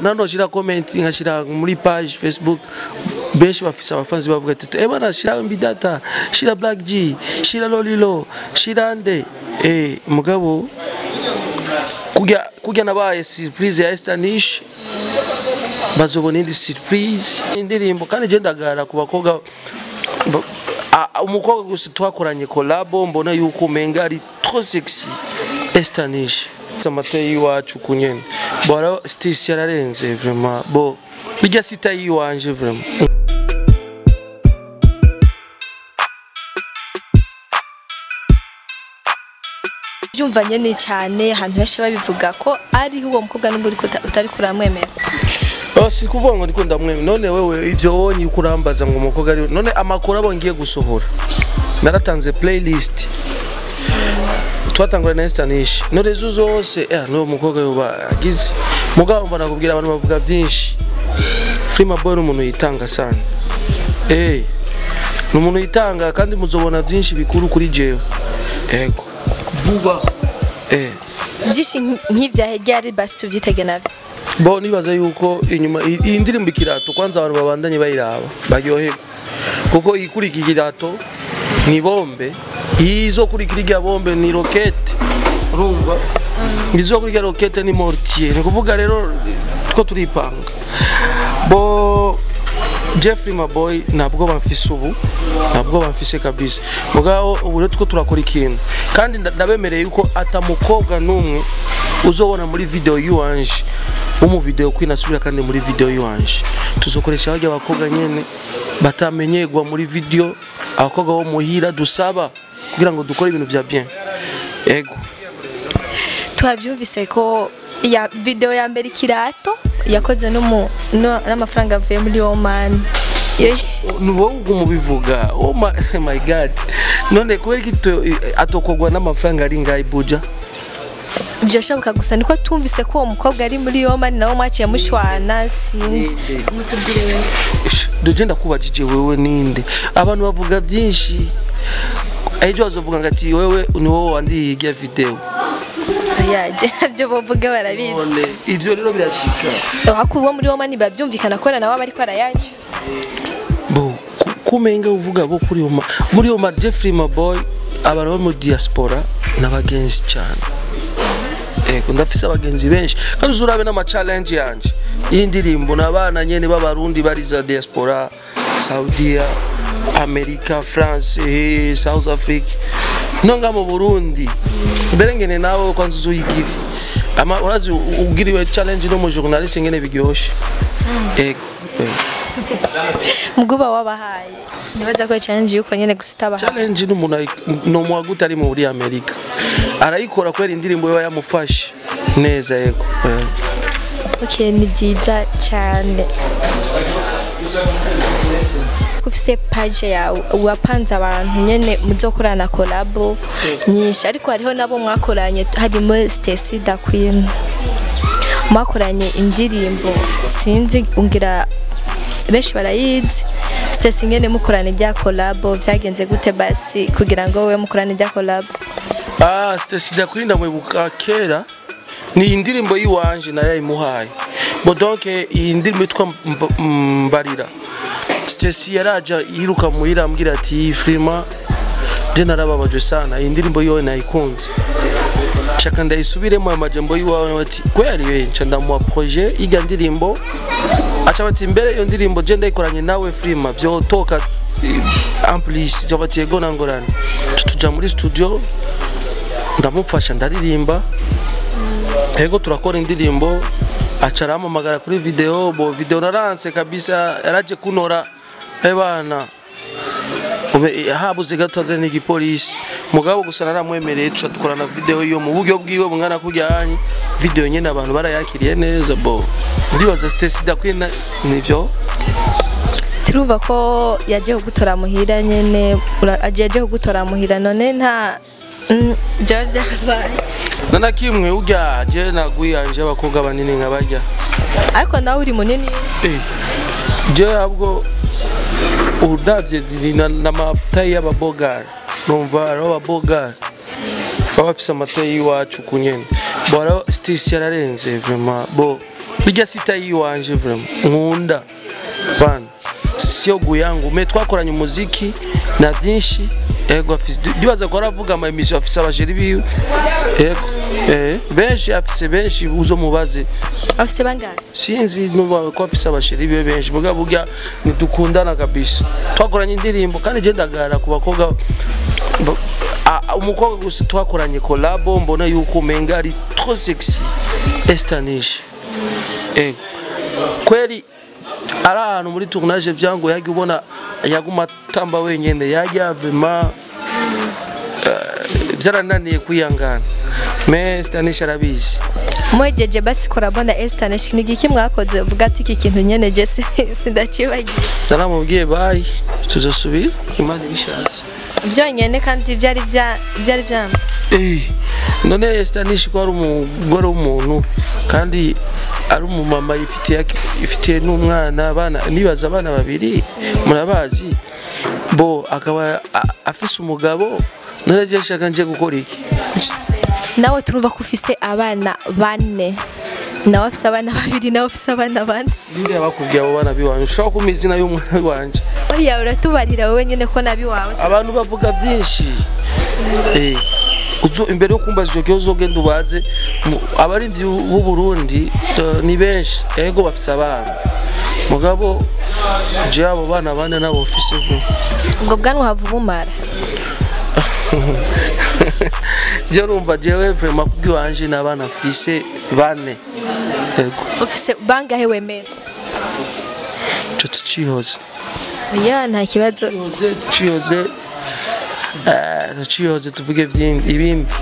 Nano shira comment nkashira muri page Facebook, benshi bafise abafanzi bavuga ati eh bana shira Mbidata, shira Black G, shira Lolilo, shira nde. Mugabo kujya nabaye surprise ya Estanish, bazobona indi surprise indirimbo. Kandi je ndagara ku bakobwa, umukobwa gusa twakoranye collabo mbona yuko umenga ari trop sexy, Estanish amata y'iwacu kunyene bora Stacy yararenze vraiment, bo bijya sita yiwanje vraiment. Byumvanye ni cyane ahantu henshi babivuga ko ariho uwo mukobwa n'ubwo utari kuramwemera. Oh, si kuvuga ngo ndiko ndamwemera. None wewe ivyo wonye kurambaza ngo umukobwa ari none amakuru abo ngiye gusohora. Naratanze playlist. Twatangura na Estanish. None zo zose no mukobwa yoba agize. Mugabo mbona kubwira abantu bavuga byinshi. Frima Boy umuntu yitanga sana. Ni umuntu yitanga kandi muzobona byinshi bikuru kuri jewe. Ego. Vuba. Byinshi nk'ivya ryari basi tuvyitege navyo. Bo nibaza yuko inyuma iyi ndirimbo ikirato kwanza abantu babandanye bayiraba baryoherwa, kuko ikurikira ikirato ni bombe, izo kurikira irya bombe ni rokete, urumva izo kurikira rokete ni mortier. Ni kuvuga rero two turipanga. Bo Jeffrey Maboy ntabwo bamfise ubu, ntabwo bamfise kabisa. Mugabo ubu rero two turakora ikintu kandi ndabemereye yuko atamukobwa numwe uzobona muri video yiwanje mu video kwinasubira kandi muri video yiwanje tuzokoresha bajya abakobwa nyene batamenyegwa muri video, abakobwa bo muhira dusaba kugira ngo dukore ibintu vya bien. Ego twabyumvise ko ya video ya mbere ikirato yakoze n'amafaranga avuye muri Oman. Nuwo umubivuga. Oh my god. None kubera iki atokogwa n'amafaranga ari ngayi buja? Byashoboka gusa niko tumvise ko uwo mukobwa ari muri Oman nawo mwaciye mushwana, sinzi mutubwire. Duje ndakubajije wewe ninde? Abantu bavuga byinshi. Ejo bazovuga ngati wewe ni wowe wandiye video. Yaje nabyo bavuga barabizi. Ivyo rero birashika. Akubo muri Oman bavyumvikana ko nawe bari ko arayaje. Bo kumenga uvuga bo kuri Oman. Muri Oman Jeffrey Maboy abantu bo mu diaspora nabagenzi cyane. Ego ndafise abagenzi benshi kandi uzurabe n'ama challenge yanje y'indirimbo nabana nyene b'abarundi bari za diaspora, Saudiya, America, France, South Africa, nonga mu Burundi. Mbere ngene nawe kwanza uzuyigira ama urazi ugiriwe challenge no mu journaliste ngene biryoshe. Ego muguba wabahaye sinibaza ko challenge yuko nyene gusitaba challenge n'umuntu no mwaguta ari muri America arayikora kwera indirimbo yo yamufashe neza. Yego okay, ni byiza cyane. Ufise page yawe wapanze abantu nyene muzokorana collabo nyinshi, ariko hariho nabo mwakoranye harimo Stacy da Queen mwakoranye indirimbo sinzi ungira benshi barayizi. Stacy ngene mukorana rya collabo vyagenze gute basi kugira ngo wewe mukorane rya collabo? Stacy da Queen ndamwibuka kera, ni indirimbo yiwanje nayo imuhaye. Bo donc iyi ndirimbo yitwa Mbarira. Stacy yaraja yiruka muhira ambwira ati Frima je narababajwe sana, iyi ndirimbo yowe nayikunze shaka ndayisubiremo amajambo yiwawe. Ati kweri we nca ndamuha projet iga ndirimbo, acha bati mbere iyo ndirimbo je ndayikoranye nawe Frima byotoka amplis je bati yego nangorane. Tuja muri studio ndamufasha ndaririmba, ego turakora indirimbo, acha aramamagara kuri video. Bo video naranse kabisa, yaraje kunora ebana habuze gato azene n'igipolisi. Mugabo gusa naramwemereye tuca dukorana video iyo mu buryo bwiwe mwana kujyanye video nyene abantu barayakiriye neza. Bo ndibaza Stacy da Queen nivyo turuva ko yaje kugutora muhira nyene, aje kugutora muhira none nta byo byabaye nana kimwe urya je nagwiyanje abakobwa banini nkabarya, ariko nawe uri munini. Je ahubwo udavye n'amatayi y'ababogari, numva ari ababogari baba bafise amatayi y'iwacu kunyene. Bo Stacy yararenze vraiment, bo Bijya sita yiwanje vraiment nkunda bana sio guyangu me twakoranye umuziki na byinshi. Ego afise ndibaza ko aravuga ama emission afise abajeri biwe. Ego benshi afise benshi uzo mubaze afise bangahe sinzi nuba ko afise abasheri biwe benshi muga burya nidukundana kabisa. Twakoranye indirimbo kandi je ndagara ku bakobwa umukobwa gusa twakoranye collabo mbona yuko umenga ari trop sexy Estanish. Ego kweri ari ahantu muri tournage vyango yagiye ubona yaguma tamba wenyene yajya vema byarananiye kwiyangana me Estanish arabizi. Mwejeje basi collabo na Estanish ni giki mwakoze uvuga ati iki kintu nyene je sindakibagiye? Naramubwiye bye tuzosubira Imana ibishatse byonyene kandi byari byari none Estanish ko ari umugore w'umuntu kandi ari umumama ifitiye n'umwana abana nibaza abana babiri murabazi bo akaba afise umugabo none je shaka nje gukora iki? Nawe turumva ko ufise abana bane nawe afise abana babiri nawe afise abana bane. Ninde abakubwiye abo bana biwanje ushobora kumpa izina y'umwana wanje? Oya uratubarira wowe nyene ko nabi wawe. Abantu bavuga byinshi uzo imbere yo kumbaza ico kibazo ugenda ubaze abarinzi b'u Burundi ni benshi ego bafise abana mugabo je abo bana bane nabo ufise vuba ubwo bwanwa havuba umara. Je urumva jewe vraiment kubwiwanje n'abana afise bane. Ego ufise bangahe wemera? Cyo tucihoze. Oya nta kibazo. Tucihoze tucihoze tuvuge ibindi.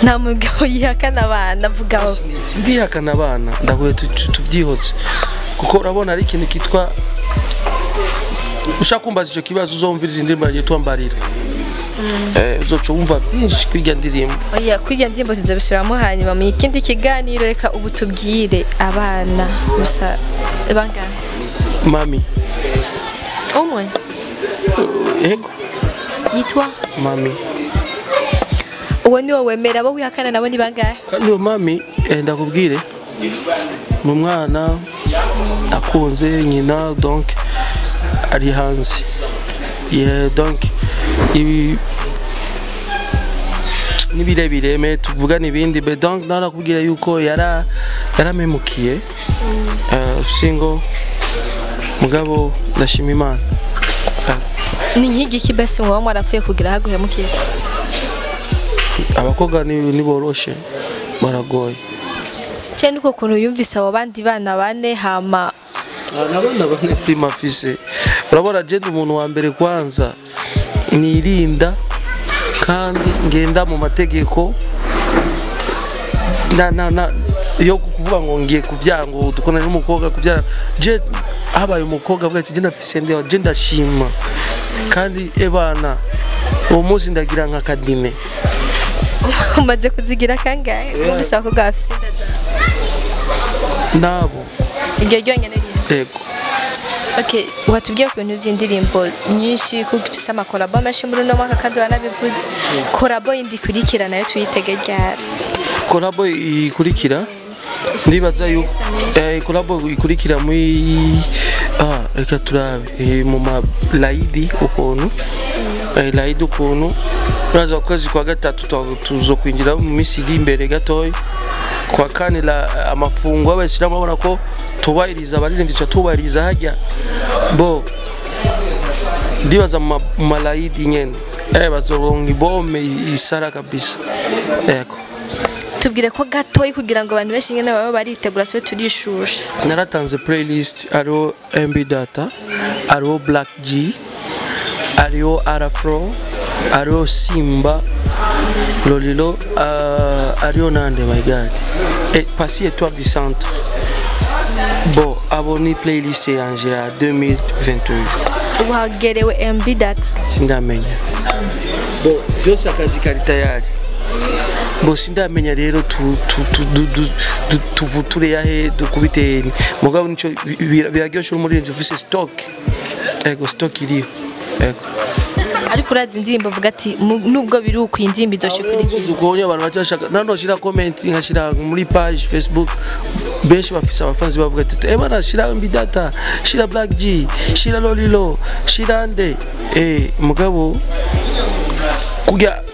Nta mugabo yihakana abana avuga ndihakana abana ndahuye tuvyihoze kuko urabona ari ikintu kitwa ushaka kumbaza ico kibazo uzomviriza indirimbo yitwa Mbarira. Uzoca wumva byinshi kwiga ndirimbo. Oya kwiga ndirimbo tuzobisubiramo hanyuma mu kindi kiganiro. Reka ubu tubwire abana gusa bangahe? Mami umwe yego yitwa Mami. Uwo niwe wemera abo wihakana nabo ni bangahe? Kandi uwo mami ndakubwire ni umwana akunze nyina donc ari hanze donc ibi nibirebire me tuvuga nibindi be donc narakubwira yuko yaramemukiye single mugabo ndashima Imana. Ni nk'igiki basi ngo mwarapfuye kugira haguhemukiye? Abakobwa ni boroshe baragoye cyane uko kuntu yumvise abo bandi bana bane hama abana bane filime afise. Urabona je umuntu wa mbere kwanza nirinda kandi ngenda mu mategeko na yo kuvuga ngo ngiye kuvyara ngo dukona n'umukobwa kuvyara je habaye umukobwa avuga ati je ndafise nde je ndashima kandi ebana uwo munsi ndagira nka kadime. Umaze kuzigira kangahe? Wumvise abakobwa bafise inda zawe? Nabo iryo ryonyene riri. Yego. Okay, watubwiye ku bintu by'indirimbo nyinshi kuko ufise amakolabo menshi muri uno mwaka kandi wanabivuze. Kolabo yindi ikurikira nayo tuyitege ryari? Kolabo ikurikira ndibaza yuko kolabo ikurikira muri reka turabe mu malaidi ukuntu laidi ukuntu uraza kwezi kwa gatatu tuzokwinjira mu minsi iri imbere gatoya kwa kane la amafungo abashyiramo babona ko tubahiriza abaririmbyi ca tubahiriza hajya bo ndibaza mu malaidi nyene bazoronka ibome isara kabisa. Ego tubwire ko gatoyi kugira ngo abantu benshi nyene baba baritegura sibe turishusha. Naratanze playlist ariho MB Data, ariho Black G, ariho Arafro, ariho Simba Lolilo, ariho nande my god Passy Étoile du Centre. Bo abo ni playlist yanje ya 2021. Uhagerewe MB Data sindamenya bo byose akazi kari tayari bo sindamenya rero tuvuture yahe dukubite mugabo nico biraryoshe umurinzi ufise stock. Ego stock iriho. Ego Ariko urazi indirimbo uvuga ati nubwo biri uku indirimbo izoshikurikiye. Uko abantu bacashaka nano shira comment nkashira muri page Facebook, benshi bafise abafanzi bavuga ati eh bana shira Mbidata, shira Black G, shira Lolilo, shira nde. Mugabo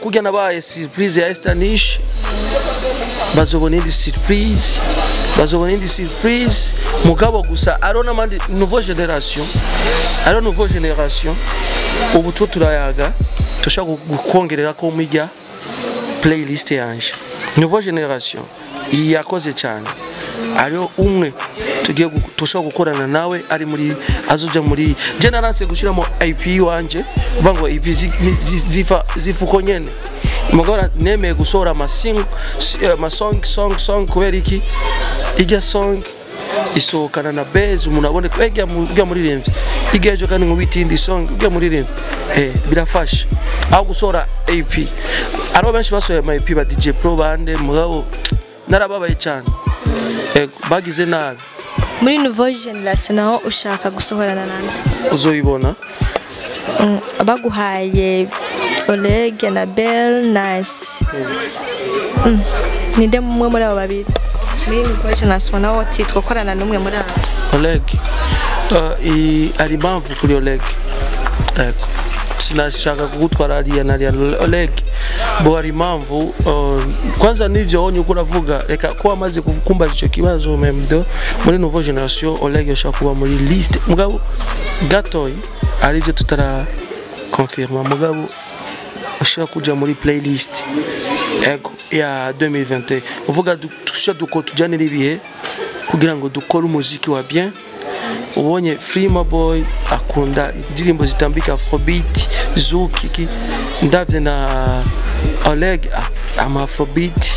kujya nabaye surprise ya Estanish, bazobona indi surprise, bazobona indi surprise. Mugabo gusa arona mandi nouveau generation, aro nouveau generation ubu two turayaga tushaka gukongerera ko mujya playlist yanje. Nouveau generation yakoze cyane, ariyo umwe tugiye tushaka gukorana nawe ari muri azoja muri generation gushiramo IP wanje kuvuga ngo IP zifa zifuko nyene. Mugabo nemeye gusohora ama song song song kubera iki ijya song isohokana na base umuntu abone ko ejya muri remvye igejo kandi ngo bitindi song ujya muri remvye birafasha aho gusohora AP. Aro benshi basohoye ama EP ba DJ Pro bande, mugabo narababaye cyane bagize nabi. Muri nouveau generation naho ushaka gusohorana nande? Uzoyibona baguhaye Oleg na Bell Nice. Ninde mumwe muri abo babiri? Muri nouveau generation naho titwokorana n'umwe muri abo. Oleg ari impamvu kuri Oleg. Sinashaka kugutwara ariya na ariya. Oleg bo ari impamvu kwanza nivyo onye uko uravuga reka ko amaze kumbaza ico kibazo memdo muri nouveau generation Oleg yashaka kuba muri liste mugabo gatoyi arivyo tutara confirma, mugabo ashaka kuja muri playlist ego ya 2021 uvuga tusha duko tujane n'ibihe kugira ngo dukore umuziki wa bien. Ubonye Freema Boy akunda indirimbo zitambika afrobeat, zouk iki, ndavye na Oleg ama afrobeat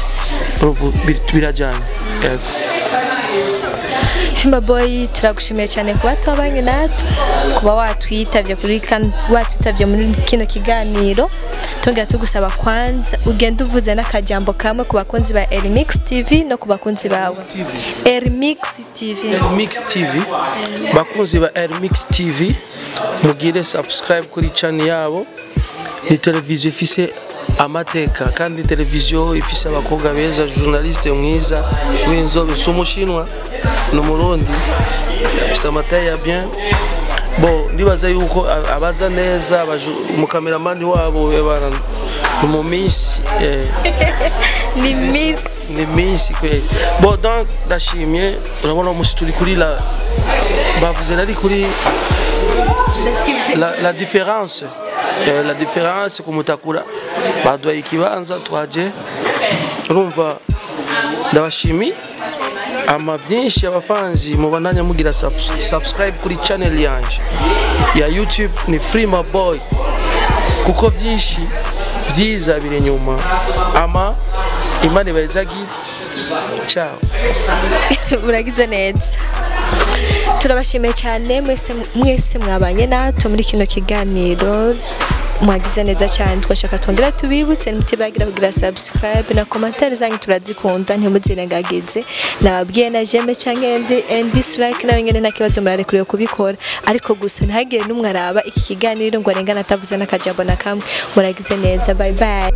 birajana. Freema Boy turagushimiye cyane kuba twabanye natwe, kuba watwitavye kuri watwitavye muri kino kiganiro. Tongera tugusaba kwanza ugenda uvuze n'akajambo kamwe ku bakunzi ba Elmix TV no ku bakunzi bawe. Elmix TV. Elmix TV. Bakunzi ba Elmix TV mugire subscribe kuri channel yabo. Ni televiziyo ifise amateka kandi televiziyo ifise abakobwa beza, journaliste mwiza w'inzobe, sumushinwa no murundi afise amateka ya bien. Bo ndibaza yuko abaza neza umukameramani wabo ebana mu miss ni miss ni miss kweli. Bo donc ndashimye, urabona umunsi turi kuri la bavuze nari kuri la différence la différence kumutakura baduhaye ikibanza twaje, urumva ndabashimi ama byinshi abafanzi mubandanya mugira subscribe kuri channel yanje ya YouTube ni Freema Boy, kuko byinshi byiza biri nyuma. Ama Imana ibayizagi. Ciao. Uragize neza. Turabashimiye cyane mwese mwese mwabanye natwe muri kino kiganiro, mwagize neza cyane. Twashaka tongera tubibutse ntibagira kugira subscribe na commentaire zanyu turazikunda ntimuzirengagize. Nababwiye na j'aime canke and dislike nayo nyene nta kibazo murarekuriye kubikora, ariko gusa ntihagire n'umwe araba iki kiganiro ngo arengane atavuze n'akajambo na kamwe. Muragize neza, bye bye.